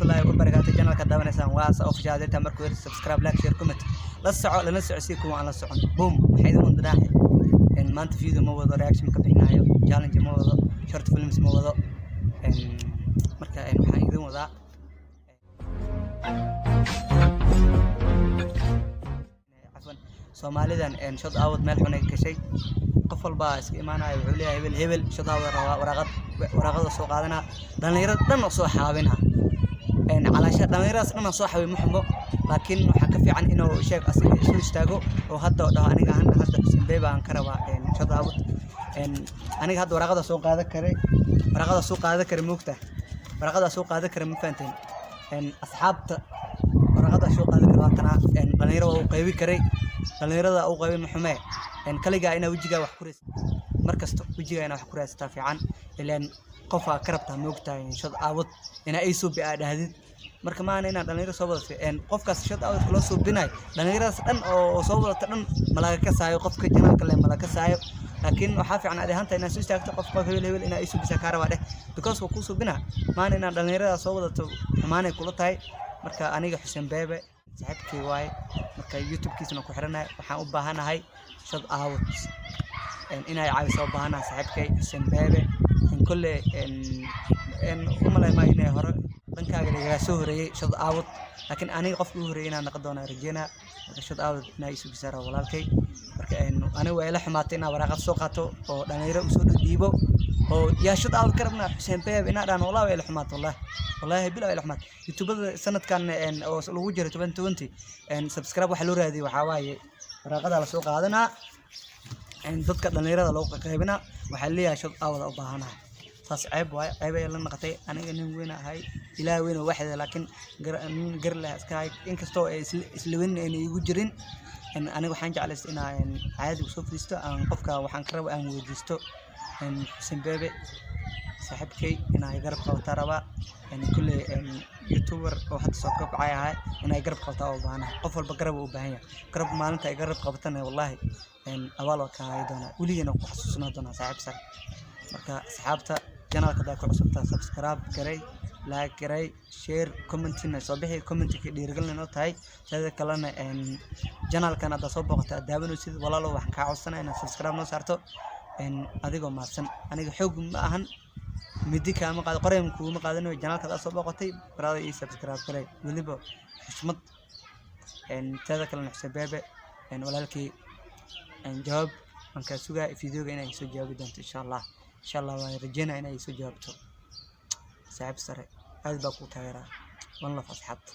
Waraxmatullaahi wabarakaatu. Channelka daawanaysaan waa Asa Official. Inta markuu yiri subscribe, like, share, comment, la soco, lana socosii kuwa aan la socon. Boom, waxay idin wadnaahay in maanta video ma wado, reaction ka bixinayo, challenge ma wado, short films ma wado. Marka waxaan idin wadaa, cafwan, Soomaalidan shout out meel xun ay gashay. Qof walba iska imaanaya, wuxuu leeyahay hebel hebel shout out rabaa, waraaqad waraaqada soo qaadanaa, dhalinyarada dhan oo soo xaabina calaasha dhalinyaradaas dhan oo soo xaabin ma xumo, laakiin waxaa ka fiican inuu sheeg asiga isu istaago oo hadda dhaho aniga ahaan hadda Xuseen Bebe aan ka rabaa shout out. Aniga hadda waraaqada soo qaadan karay, waraaqada soo qaadan karay, moogta waraaqada soo qaadan karay, ma fahanteen? Asxaabta waraaqada soo qaadan kara waatana, dhalinyaro waa u qaybi karay, dhalinyarada u qaybi ma xumee. Kaligaa inaa wejigaa wax ku rays mar kasta, wejigaa inaa wax ku raystaa fiican, ileen qofaa ka rabtaa, moogtahay, shout out inaa ii suubi aa dhahdid. Marka maana inaa dhalinyaro soo wadato, qofkaas shout out loo suubinayo, dhalinyaradaas dhan oo soo wadata dhan malaga kasaayo, qofka channelka leh malaga kasaayo. Laakiin waxaa fiican adi ahaanta inaad soo istaagto, qof qof hebel hebel inaa ii suubisaa kaa rabaa dheh, because waa kuu suubinaa. Maana inaa dhalinyarada soo wadato xumaanay kula tahay. Marka aniga Xuseen Beebe saaxiibkay waaye, marka YouTube-kiisana ku xiranahay. Waxaan u baahanahay shout out inay caawiso u baahanahay saaxiibkay Xuseen Beebe. Kolle u malay maayo inay hore dhankaaga lagaga soo horeeyey shout out, laakiin aniga qofka ugu horeeyey inaan noqon doona rajeynaa. Marka shout out inaa ii suubisaa rabo walaalkay. Marka aniga waa ila xumaatay inaa waraaqad soo qaato oo dhalinyaro usoo dhiibo oo yaa shout out ka rabnaa Xuseen Beebe inaa dhahan. Wallahi waa ila xumaatay, wallahi wallahi bila waa ila xumaatay. YouTubada sanadkan oo lagu jiro 2020 subscribe waxa loo raadiyay waxaa waaye waraaqada la soo qaadanaa, dadka dhalinyarada loo qaybinaa, waxaa leeyahay shout out u baahanahay. Saas ceeb waaye, ceeb ay la noqotay. Aniga nin weyn ahay, Ilaah weyn oo waxda, laakiin nin gar leh iska ahay, inkastoo ay isla weyn ayna igu jirin. Aniga waxaan jeclaystay inaan caadi usoo fadhiisto, aan qofka waxaan ka rabo aan weydiisto. Xuseen Bebe saaxiibkay inay garab qabataa rabaa. Kulley youtuber oo hadda soo kobcay ahay, inay garab qabataa oo baahanahay. Qof walba garab uu u baahan yahay. Garab maalinta ay garab qabatana, wallahi abaal waa ka hayi doonaa, weligeena ku xasuusanaa doonaa, saaxiib sare. Marka asxaabta, channelka hadaa ku cusubtaa, subscribe garay, like garay, share, commentina soo bixi, commentka dhiirigelin inoo tahay. Teeda kalena channelkan haddaa soo booqata aad daawanaysid, walaalo, waxaan kaa codsanaya inaad subscribe noo saarto adigoo mahadsan. Aniga xoog ma ahan, midi kaama qaado, qorey kuguma qaadanayo. Channelka haddaa soo booqatay, brother, ii subscribe garay, weliba xushmad. Teeda kalena Xuseen Bebe walaalkii, jawaab waan kaa sugaa videoga inay soo jawaabi doonto, insha Allah. Insha Allah waan rajeynaya inay soo jawaabto. Saaxiib sare, aad baa kuu taageeraa. One love, asxaabta.